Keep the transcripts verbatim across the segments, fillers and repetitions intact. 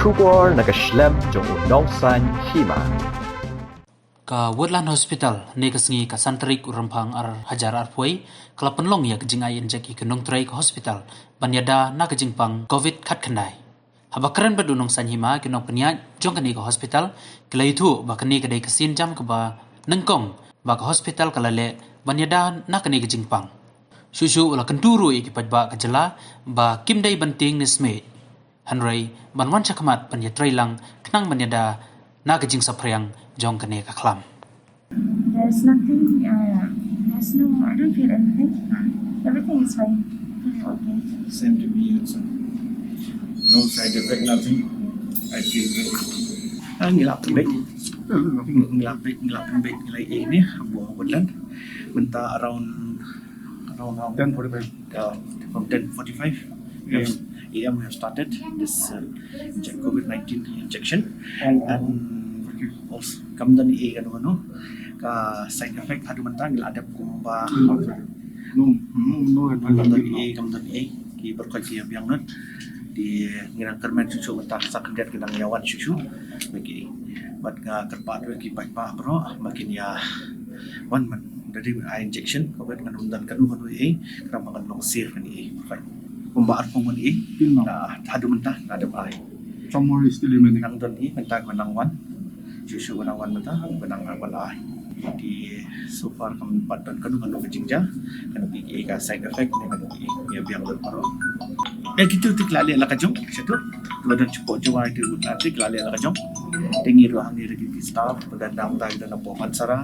Khubor na ka shlem jong u Nongsaiñ Hima. Ka Woodland Hospital, ne ka sngi ka san tarik u Rymphang ar hajar arphew, ka la pynlong ïa ka jingai injek ïa ki nongtrei ka hospital ban ïada na ka jingpang covid khatkhyndai. Haba kren bad u Nongsaiñ Hima, ki nongpynïaid jong kane ka hospital ki la ïathuh ba kane ka dei ka sienjam kaba nyngkong ba ka hospital ka la leh ban ïada na kane ka jingpang. Shuh shuh u la kyntu ruh ïa ki paidbah ka jylla ba kim dei ban tieng ne smiej, hynrei ban wan shakhmat ban ïatrei lang khnang ban ïada na ka jingsaphriang jong kane ka khlam. There's nothing, uh, there's no, I don't feel anything. Everything is fine. Feeling okay. Same to me also. No side effect, nothing. I feel good. Ah, ngi la pynbeit. Ngi la pynbeit, ngi la pynbeit, ngi la pynbeit, ngi la ïeh ne, ha Woodland. Mynta around, around, around ten forty-five. Uh, from ten forty-five A M. A M we have started this, uh, inject-, covid nineteen injection. And also, kam don ei kano kano ka side effect haduh mynta ngi la dep kumba. No, no, no, kam don ei, kam don ei. Ki briew ki ïa biang lut. Te ngi nang kyrmen shuh shuh mynta sa khyndiat ki nang ïa wan shuh shuh. Bad nga kyrpad ruh ïa ki paidbah baroh ba kin ïa wan man da dei ai injection, ka bad ngan ym don kano kano ei, khnang ba ngan long safe kane ei. Kumba arphew ngut ei. Till now. Ah, haduh mynta nga dep ai. Some more is still remaining. Nang don ei, mynta ka nang wan. Shuh shuh ka nang wan mynta, ka nang wan ai. Te so far kam pat don kano kano ka jingjia, kano ki ei ka side effect ne kano ki ei, ïa biang lut baroh. Eh, kito te ki la leh la ka jong, sha tu. Ba don shapoh Jowai te, u la te ki la leh la ka jong. Te ngi ruh hangne ruh ki staff, ba don nangta ki don napoh Mansara,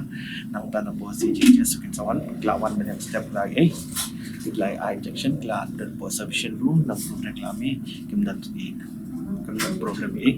nangta napoh C G H S kin sa wan, ki la wan ban ïa step la ei. Ki la ai injection, ki la don poh sufficient room, nang room ne ki la mih, kim don ei. Kim don problem ei.